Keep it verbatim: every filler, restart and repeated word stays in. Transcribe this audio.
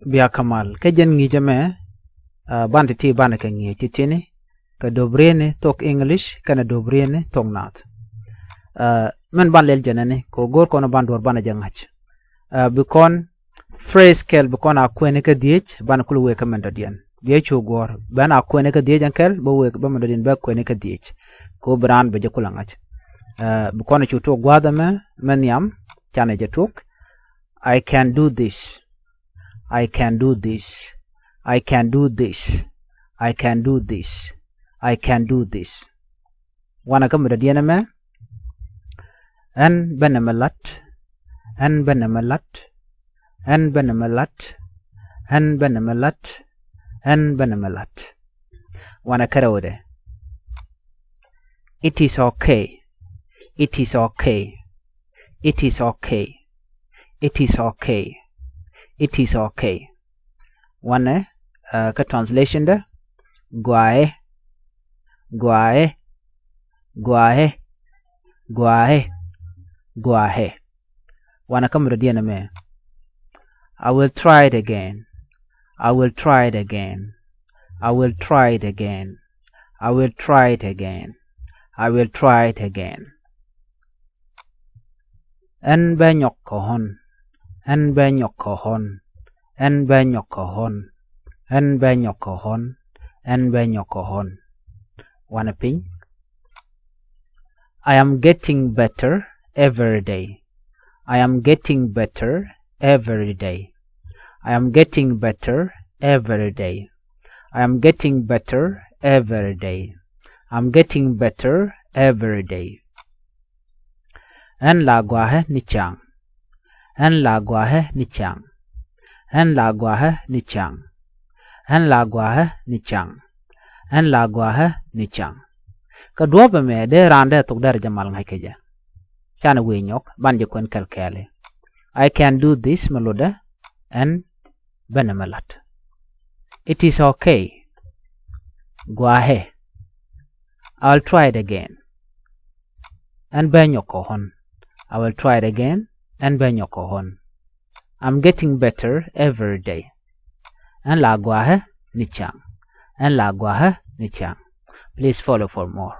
Bia kamal kä jɛn ŋi̱i̱cɛ mɛ, uh, ban ti ti ban kɛ ŋi̱i̱c ti tini kɛ dobrieni thok English kɛnɛ dobrieni thok Naath. Uh, mɛn ban lɛl jɛnɛni kɛ go̱r kɔn ban duɔr ban jɛ ŋa̱c. Uh, bi kɔn phrase kɛl bi kɔn a kuɛni kä dhiec ban kul wek kä mɛn dɔ̱diɛn. Dhiec cu guɔr bɛn a kuɛni kä dhiec ɛn kɛl bɛ wek bɛ mɛn dɔ̱diɛn bɛ kuɛni kä dhiec. Kɛ bi raan bɛ jɛ kul a ŋa̱c. Uh, bi kɔn cu tok gua̱th ɛmɛ mɛ nhiam canɛ jɛ tok. I can do this. I can do this. I can do this. I can do this. I can do this. Wanɛ kä mi dɔ̱diɛn ɛmɛ. Ɛn bɛn ɛmɛ lat. Ɛn bɛn ɛmɛ lat. Ɛn bɛn ɛmɛ lat. Ɛn bɛn ɛmɛ lat. Ɛn bɛn ɛmɛ lat. Wanɛ kärɛ wä dɛ. It is okay. It is okay. It is okay. It is okay. It is okay. Wanɛ, uh, kä translation dɛ. Guaɛ. Guaɛ. Guaɛ. Guaɛ. Guaɛ. Wanɛ kä mi dɔ̱diɛn ɛmɛ. I will try it again. I will try it again. I will try it again. I will try it again. I will try it again. Ɛn bɛ nyɔk kɛ ɣɔn. Ɛn bɛ nyɔk kɛ ɣɔn. Ɛn bɛ nyɔk kɛ ɣɔn. Ɛn bɛ nyɔk kɛ ɣɔn. Ɛn bɛ nyɔk kɛ ɣɔn. Wanɛ piny. I am getting better every day. I am getting better every day. I am getting better every day. I am getting better every day. I'm getting better every day. Ɛn la gua̱a̱hɛ ni ca̱ŋ. Ɛn la gua̱a̱hɛ ni ca̱ŋ. Ɛn la gua̱a̱hɛ ni ca̱ŋ. Ɛn la gua̱a̱hɛ ni ca̱ŋ. Ɛn la gua̱a̱hɛ ni ca̱ŋ. Kä duɔ̱ɔ̱p ɛmɛ dee raan dee thok derɛ jɛ mal ŋa̱c kɛ jɛ. Canɛ wee nyɔk ban jɛ kuɛn kɛl kɛɛli. I can do this mi lotdɛ. Ɛn bɛn ɛmɛ lat. It is okay. Gua̱a̱hɛ. I will try it again. Ɛn bɛ nyɔk kɛ ɣɔn. I will try it again. Ɛn bɛ nyɔk kɛ ɣɔn. I'm getting better every day. Ɛn la gua̱a̱hɛ ni ca̱ŋ. Ɛn la gua̱a̱hɛ ni ca̱ŋ. Please follow for more.